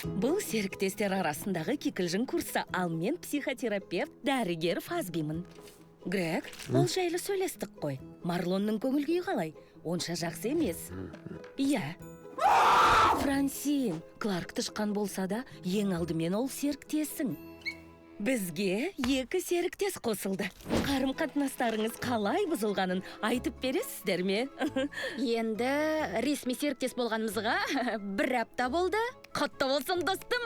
Бұл серіктестер арасындағы кикілжің курсы, ал мен психотерапевт, дәрігер Фазбимін. Грег, ол жайлы сөйлестік қой. Марлонның көңіл күйі қалай? Онша жақсы емес. Иә. Франсин, Кларк тышқан болса да, ең алдымен ол серіктесің. Бізге екі серіктес қосылды. Қарым-қатынастарыңыз қалай бұзылғанын айтып бересіздер ме? Енді ресми серіктес болғанымызға бір апта болды. Құтты болсын, достым.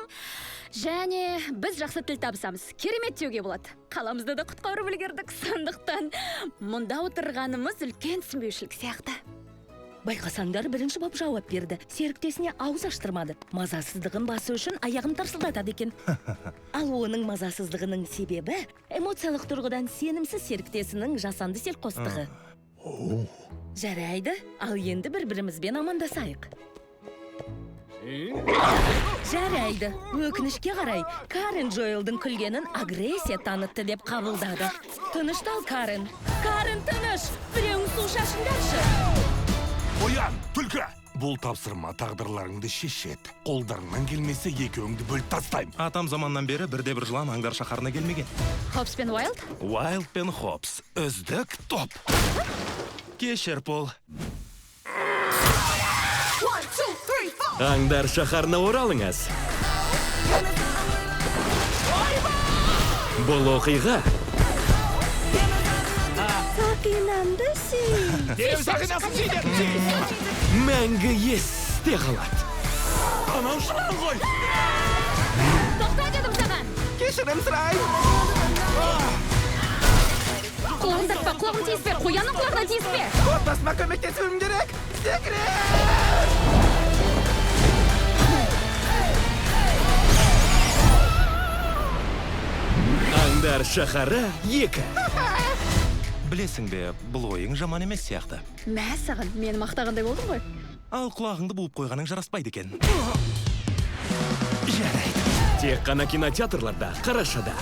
Және біз жақсы тіл табысамыз. Керемет деуге болады. Қаламызды да құтқарып үлгердік. Сондықтан мұнда отырғанымыз үлкен түсінбеушілік сияқты. Байқасаңдар, бірінші боп жауап берді. Серіктесіне ауыз аштырмады. Мазасыздығын басу үшін аяғын тарсылдатады екен. Ал оның мазасыздығының себебі эмоциялық тұрғыдан сенімсіз серіктесінің жасанды селқостығы. Жарайды, ал енді бір-бірімізбен амандасайық. Жарайды, өкінішке қарай, Карен Джоэлдың күлгенін агрессия танытты деп қабылдады. Тыныштал, Карен. Карен, тыныш! Біреуің су шашыңдаршы. Оян, түлкі! Бұл тапсырма тағдырларыңды шешеді. Қолдарыңнан келмесе, екеуіңді бөліп тастаймын. Атам заманнан бері бірде-бір жылан аңдар шаһарына келмеген. Хопс пен Уайлд? Уайлд пен Хопс. Үздік топ. Кешір, Пол. Аңдар шаһарына оралыңыз. Бұл оқиға Сақинамды сүй. Мәңгі есте қалады. Анау жылан ғой! Тоқта дедім саған! Кешірім сұраймын. Құлағын тартпа, құлағын тиіспе, қоянның құлағына тиіспе! Отбасыма көмектесуім керек. Секірем! Аңдар шаһары 2. Білесің бе, бұл ойың жаман емес сияқты. Мә саған, мені мақтағандай болдың ғой. Ал құлағыңды буып қойғаның жараспайды екен. Жарайды. Тек қана кинотеатрларда қарашада.